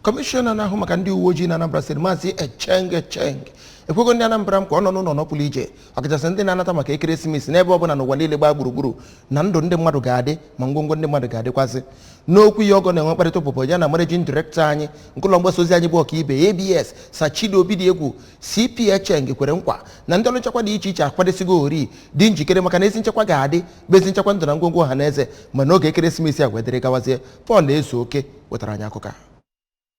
Kọmishọna na-ahụ maka ndị uwe ojii na Anambra Steeti, Maazị Echeng Echeng, ekwego ndị Anambra nkwa ọ nọ n'ụlọ nọpụrụ iche, ọkachasị ndị na-anata maka ekeresimesi n'ebe ọbụla n'ụwa niile gbaa gburugburu, na ndụ ndị mmadụ ga-adị ma ngwongwo ndị mmadụ ga-adịkwazị. N'okwu ya ọgọ na-enwe mkparịta ụbụbọ ya na managing director anyị nke ụlọ mgbasa ozi anyị bụ ọkaibe ABS, Sachidi Obidiegwu, CP Echeng kwere nkwa na ndị ọrụ nchekwa dị iche iche akwadosigo ori dị njikere maka na ezi nchekwa ga-adị, bụ ezi nchekwa ndụ na ngwongwo ọha na eze ma n'oge ekeresimesi a wedịrị gawazie. Paul Ezeoke wetara anyị akụkọ a.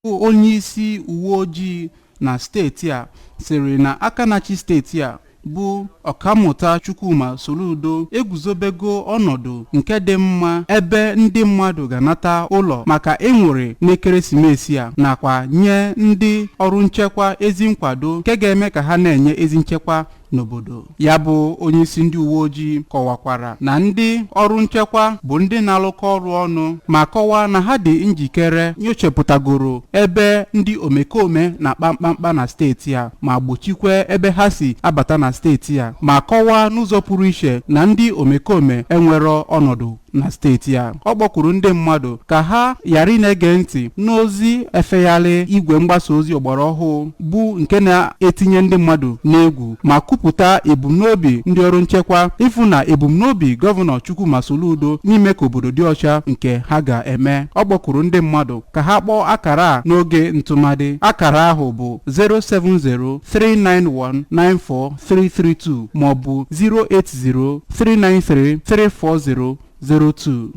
Onye isi uwe ojii na steeti a sịrị na aka na-achị steeti a bụ Ọkammụta Chukwuma Soludo eguzobego ọnọdụ nke dị mma ebe ndị mmadụ ga-anata ụlọ maka ịnwụrị n'ekeresimesi a, nakwa nye ndị ọrụ nchekwa ezi nkwado nke ga-eme ka ha na-enye ezi nchekwa n'obodo. Ya bụ onyeisi ndị uwe ojii kọwakwara na ndị ọrụ nchekwa bụ ndị na-alụkọ ọrụ ọnụ, ma kọwaa na ha dị njikere nyochepụtagoro ebe ndị omekome na-akpa mkpamkpa na steeti a, ma gbochikwe ebe ha si abata na steeti a, ma kọwaa n'ụzọ pụrụ iche na ndị omekome enwero ọnọdụ na steeti a. Ọ kpọkuru ndị mmadụ ka ha ghara ị na-ege ntị n'ozi efegharị igwe mgbasa ozi ọgbara ọhụụ bụ nke na-etinye ndị mmadụ n'egwu, ma kwupụta ebumnobi ndị ọrụ nchekwa ịfụ na ebumnobi Gọvanọ Chukwuma Soludo n'ime ka obodo dị ọcha nke ha ga-eme. Ọ kpọkuru ndị mmadụ ka ha kpọọ akara a n'oge ntụmadị. Akara ahụ bụ 07039194332 maọbụ 08039334002.